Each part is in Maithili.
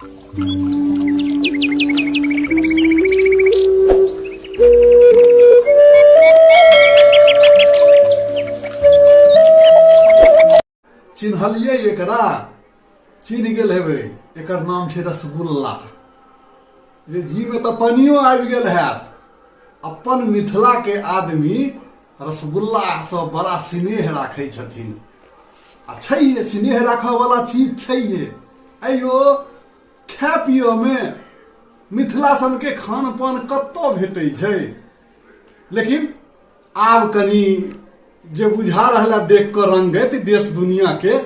चिन्हलियै एकरा? चिन्ह गेल हेबै। एकर नाम छै रसगुल्ला। रे जीमे तऽ पानियो आबि गेल हैत। अपन मिथिलाके आदमी रसगुल्लासँ बड़ा स्नेह राखै छथिन आ छैहे, स्नेह राखऽवला चीज छैहे। अयो खाय पियऽमे मिथिला सनके खान पान कतऽ भेटै छै? लेकिन आब कनि जे बुझा रहल है देख कऽ रंगति देश दुनिया के,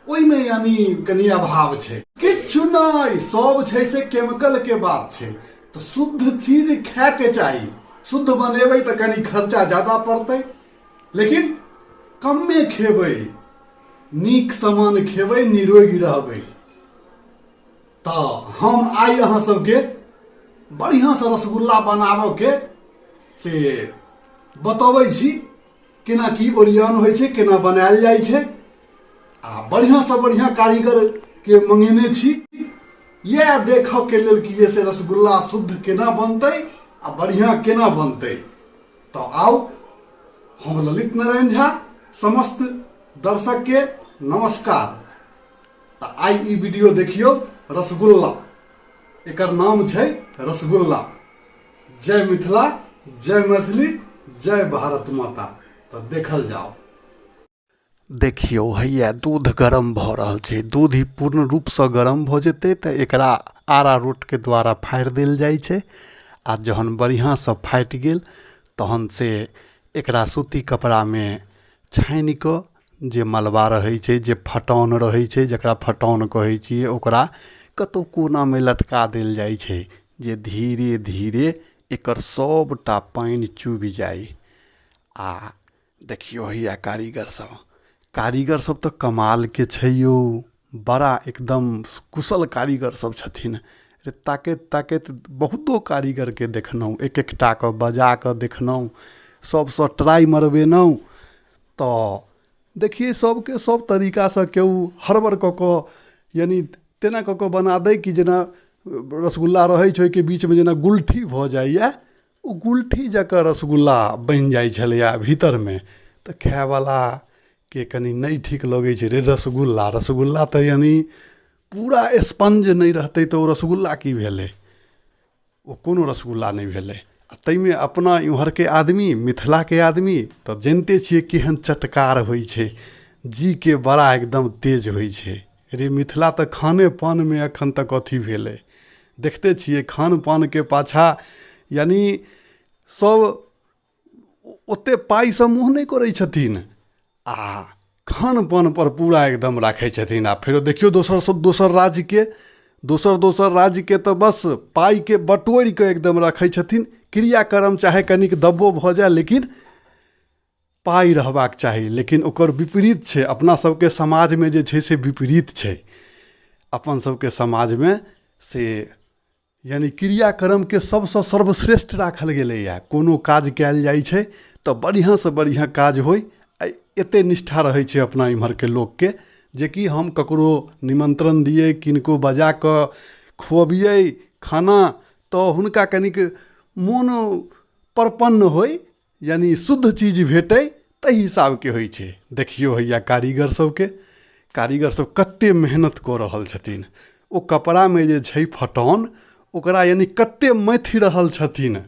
ओहिमे यानी कनि अभाव छै। किछु नहि, सब छै से केमिकल के बात छै। तऽ शुद्ध चीज खायके चाही। शुद्ध बनेबै तऽ कनि खर्चा ज्यादा पड़तै, लेकिन कमे खेबै, नीक सामान खेबै, निरोगी रहबै। तऽ हम आइ अहाँ सबके बढ़िआँसँ रसगुल्ला बनाबऽके से बतबै छी, केना की ओरियान होइ छै, केना बनायल जाइ छै। आ बढ़िआँसँ बढ़िआँ कारीगरके मंगेने छी इएह देखऽके लेल कि जे से रसगुल्ला शुद्ध केना बनतै आ बढ़िआँ केना बनतै। तऽ आउ, हम ललित नारायण झा, समस्त दर्शकके नमस्कार। तऽ आइ ई वीडियो देखियौ, रसगुल्ला, एकर नाम छै रसगुल्ला। जय मिथिला, जय मैथिली, जय भारत माता। तऽ देखल जाओ। देखियौ, हैया दूध गरम भऽ रहल छै। दूध ही पूर्ण रूपसँ गरम भऽ जेतै तऽ एकरा आरारोटके द्वारा फाड़ि देल जाइ छै। आ जहन बढ़िआँसँ फाटि गेल तहन से एकरा सूती कपड़ामे छानिकऽ जे मलबा रहै छै, जे फटौन रहै छै, जकरा फटौन कहै छियै, ओकरा कतहु कोनामे लटका देल जाइ छै जे धीरे धीरे एकर सबटा पानि चुबि जाइ। आ देखियौ, हैया कारीगर सब, कारीगर सब तऽ कमालके छै यौ, बड़ा एकदम कुशल कारीगर सब छथिन। ताकैत ताकैत बहुतो कारीगरके देखलहुँ, एक एकटाके बजाकऽ देखलहुँ, सबसँ ट्राइ मरबेलहुँ। तऽ देखियै, सबके सब तरीकासँ केओ हड़बड़ कऽ कऽ यानि तेना कऽ कऽ बना दै कि जेना रसगुल्ला रहै छै, ओहिके बीचमे जेना गुलठी भऽ जाइए, ओ गुलठी जकाँ रसगुल्ला बनि जाइ छलैए भीतरमे, तऽ खाइवलाके कनि नहि ठीक लगै छै। रे रसगुल्ला, रसगुल्ला तऽ यानि पूरा स्पञ्ज नहि रहतै तऽ ओ रसगुल्ला की भेलै? ओ कोनो रसगुल्ला नहि भेलै। आ ताहिमे अपना इम्हरके आदमी, मिथिलाके आदमी तऽ जनिते छियै केहन चटकार होइ छै, जीके बड़ा एकदम तेज होइ छै। रे मिथिला तऽ खाने पानमे एखन तक अथी भेलै, देखते छियै खान पानके पाछाँ यानि सब ओते पाइसँ मोह नहि करै छथिन आ खान पानपर पूरा एकदम राखै छथिन। आ फेरो देखियौ, दोसर सब दोसर राज्यके, दोसर दोसर राज्यके तऽ बस पाइके बटोरिकऽ एकदम रखै छथिन, क्रियाक्रम चाहे कनिक दब्बो भऽ जाए लेकिन पाइ रहबाक चाही। लेकिन ओकर विपरीत छै अपना सबके समाजमे, जे छै से विपरीत छै। अपन सबके समाजमे से यानि क्रियाक्रमके सबसँ सर्वश्रेष्ठ राखल गेलैए। कोनो काज कयल जाइ छै तऽ बढ़िआँसँ बढ़िआँ काज होइ, एते निष्ठा रहै छै अपना इम्हरके लोकके, जेकि हम ककरो निमन्त्रण दियै, किनको बजाकऽ खुअबियै खाना तऽ हुनका कनिक मोन प्रपन्न होइ, यानि शुद्ध चीज भेटै, ताहि हिसाबके होइ छै। देखियौ, हैया कारीगर सबके, कारीगर सब कते मेहनत कऽ रहल छथिन। ओ कपड़ामे जे छै फटौन, ओकरा यानि कते मथि रहल छथिन,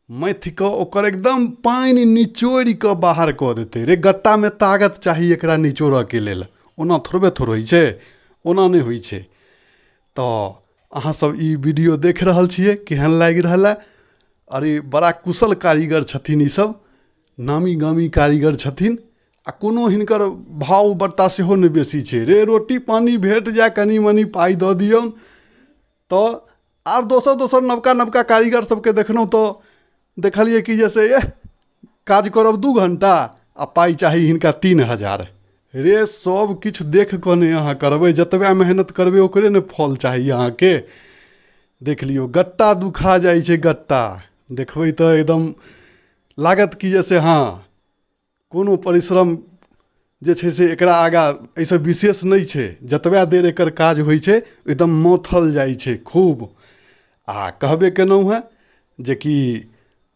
मथि कऽ ओकर एकदम पानि निचोड़ि कऽ बाहर कऽ देतै। रे गट्टामे ताकत चाही एकरा निचोड़ऽके लेल, ओना थोड़बे थोड़ होइ छै, ओना नहि होइ छै। तऽ अहाँ सब ई वीडियो देख रहल छियै, केहन लागि रहल है? अरे बड़ा कुशल कारीगर छथिन ई सब, नामी गामी कारीगर छथिन। आ कोनो हिनकर भाव बट्टा सेहो नहि बेसी छै। रे रोटी पानी भेट जाय, कनि मनि पाइ दऽ दियौन तऽ। आर दोसर दोसर नवका नवका कारीगर सबके देखलहुँ तऽ देखलियै कि जे से एह काज करब 2 घण्टा आ पाइ चाही हिनका 3000। रे सब किछु देख कऽ नहि अहाँ करबै, जतबे मेहनत करबै ओकरे ने फल चाही अहाँके। देख लियौ, गट्टा दुखा जाइ छै। गट्टा देखबै तऽ एकदम लागत कि जे से हँ कोनो परिश्रम जे छै से एकरा आगाँ एहिसँ विशेष नहि छै। जतबे देर एकर काज होइ छै एकदम मथल जाइ छै खूब। आ कहबे केलहुँ हेँ जेकि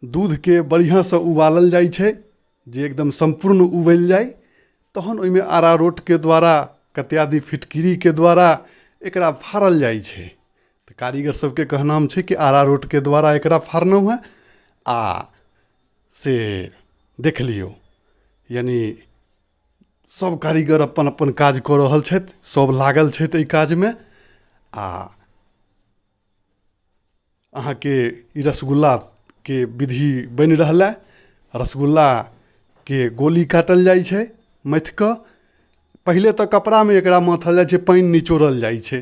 दूधके बढ़िआँसँ उबालल जाइ छै, जे एकदम सम्पूर्ण उबलि जाइ, तहन ओहिमे अरारोटके द्वारा कते आदमी फिटकिरीके द्वारा एकरा फाड़ल जाइ छै। तऽ कारीगर सबके कहनाम छै कि अरारोटके द्वारा एकरा फाड़लहुँ हेँ। आ से देख लियौ, यानि सब कारीगर अपन अपन काज कऽ रहल छथि, सब लागल छथि एहि काजमे। आ अहाँके ई रसगुल्लाके विधि बनि रहल है। रसगुल्लाके गोली काटल जाइ छै मथि कऽ। पहिले तऽ कपड़ामे एकरा मथल जाइ छै, पानि निचोड़ल जाइ छै,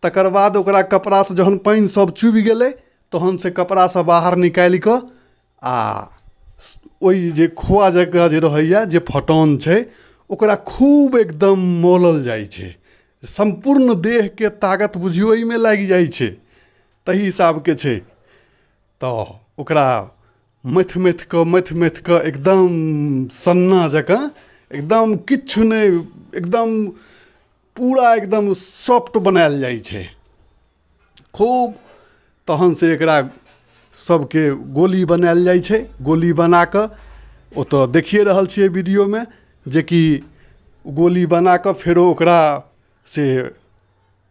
तकर बाद ओकरा कपड़ासँ जहन पानि सब चुबि गेलै तहन से कपड़ासँ बाहर निकालि कऽ आ ओहि जे खोआ जकाँ जे रहैया, जे फटौन छै, ओकरा खूब एकदम मलल जाइ छै। सम्पूर्ण देहके ताकत बुझियौ एहिमे लागि जाइ छै, तही हिसाबके छै। तऽ ओकरा मथि मथि कऽ मथि मथि कऽ एकदम सन्ना जकाँ, एकदम किछु नहि, एकदम पूरा एकदम सॉफ्ट बनायल जाइ छै खूब। तहन से एकरा सबके गोली बनायल जाइ छै। गोली बना कऽ ओतऽ देखिए रहल छियै वीडियोमे जेकि गोली बना कऽ फेरो ओकरा से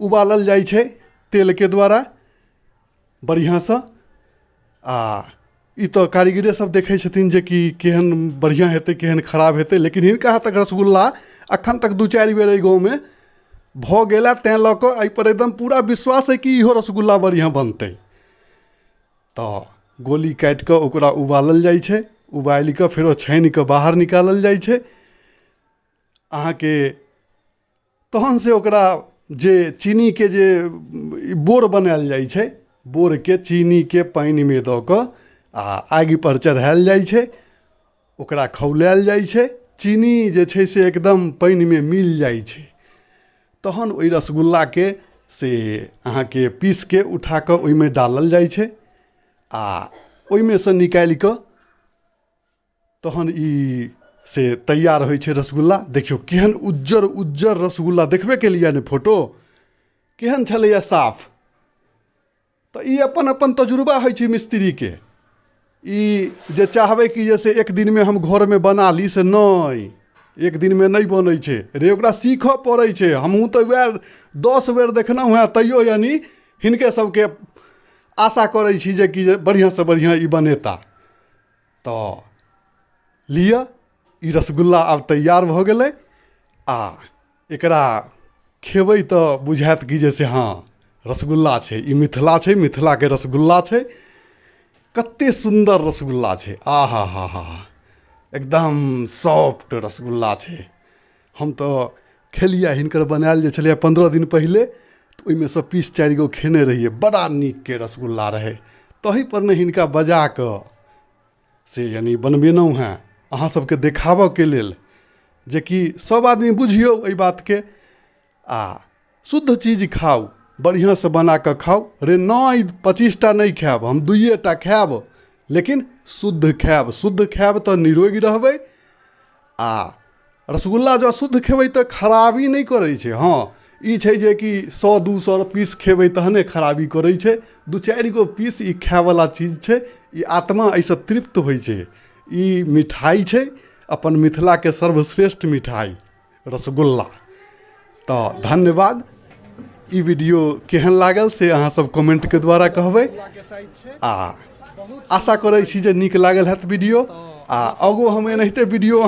उबालल जाइ छै तेलके द्वारा बढ़िआँसँ। आ ई तऽ कारीगरे सब देखै छथिन जे कि केहन बढ़िआँ हेतै केहन खराब हेतै, लेकिन हिनका हाथक रसगुल्ला अखन तक 2-4 बेर एहि गाँवमे भऽ गेला, तैँ लऽ कऽ एहिपर एकदम पूरा विश्वास है कि इहो रसगुल्ला बढ़िआँ बनतै। तऽ गोली काटि कऽ ओकरा उबालल जाइ छै, उबालि कऽ फेरो छानि कऽ बाहर निकालल जाइ छै अहाँके। तहन से ओकरा जे चीनीके जे बोर बनायल जाइ छै, बोरके चीनीके पानिमे दऽ कऽ आ आगिपर चढ़ायल जाइ छै, ओकरा खौलायल जाइ छै, चीनी जे छै से एकदम पानिमे मिल जाइ छै। तहन ओहि रसगुल्लाके से अहाँके पीसके उठा कऽ ओहिमे डालल जाइ छै आ ओहिमे सँ निकालि कऽ तहन ई से तैयार होइ छै रसगुल्ला। देखियौ केहन उज्जर उज्जर रसगुल्ला, देखबे केलियै ने फोटो केहन छलैया साफ। तऽ ई अपन अपन तजुर्बा होइ छै मिस्त्रीके। ई जे चाहबै कि जैसे एक दिनमे हम घरमे बना ली, से नहि, एक दिनमे नहि बनै छै रे, ओकरा सीखऽ पड़ै छै। हमहूँ तऽ वएह 10 बेर देखलहुँ हेँ, तैयो यानि हिनके सबके आशा करै छी जे कि बढ़िआँसँ बढ़िआँ ई बनेता। तऽ लिअ ई रसगुल्ला आब तैयार भऽ गेलै। आ एकरा खेबै तऽ बुझायत कि जे से हँ रसगुल्ला छै, ई मिथिला छै, मिथिलाके रसगुल्ला छै। कते सुन्दर रसगुल्ला छै, आ हा हा हा, एकदम सॉफ्ट रसगुल्ला छै। हम तऽ खेलियै हिनकर बनायल जे छलैया 15 दिन पहिले, तऽ ओहिमे सँ पीस 4 गो खेने रहियै, बड़ा नीकके रसगुल्ला रहै। तही पर ने हिनका बजा कऽ से यानि बनबेलहुँ हेँ अहाँ सबके देखाबऽके लेल, जेकि सब आदमी बुझियौ एहि बातके। आ शुद्ध चीज खाउ, बढ़िआँसँ बना कऽ खाउ। रे नहि 25टा नहि खायब, हम 2टा खायब, लेकिन शुद्ध खायब। शुद्ध खायब तऽ निरोगी रहबै। आ रसगुल्ला जँ शुद्ध खेबै तऽ खराबी नहि करै छै। हँ ई छै जे कि 100-200 पीस खेबै तहने खराबी करै छै। 2-4 गो पीस ई खायवला चीज छै, ई आत्मा एहिसँ तृप्त होइ छै। ई मिठाइ छै, अपन मिथिलाके सर्वश्रेष्ठ मिठाइ रसगुल्ला। तऽ धन्यवाद। ई वीडियो केहन लागल से अहाँ सब कमेंटके द्वारा कहबै। आ आशा करै छी जे नीक लागल हैत वीडियो। आ आगू हम एनाहिते वीडियो अहाँ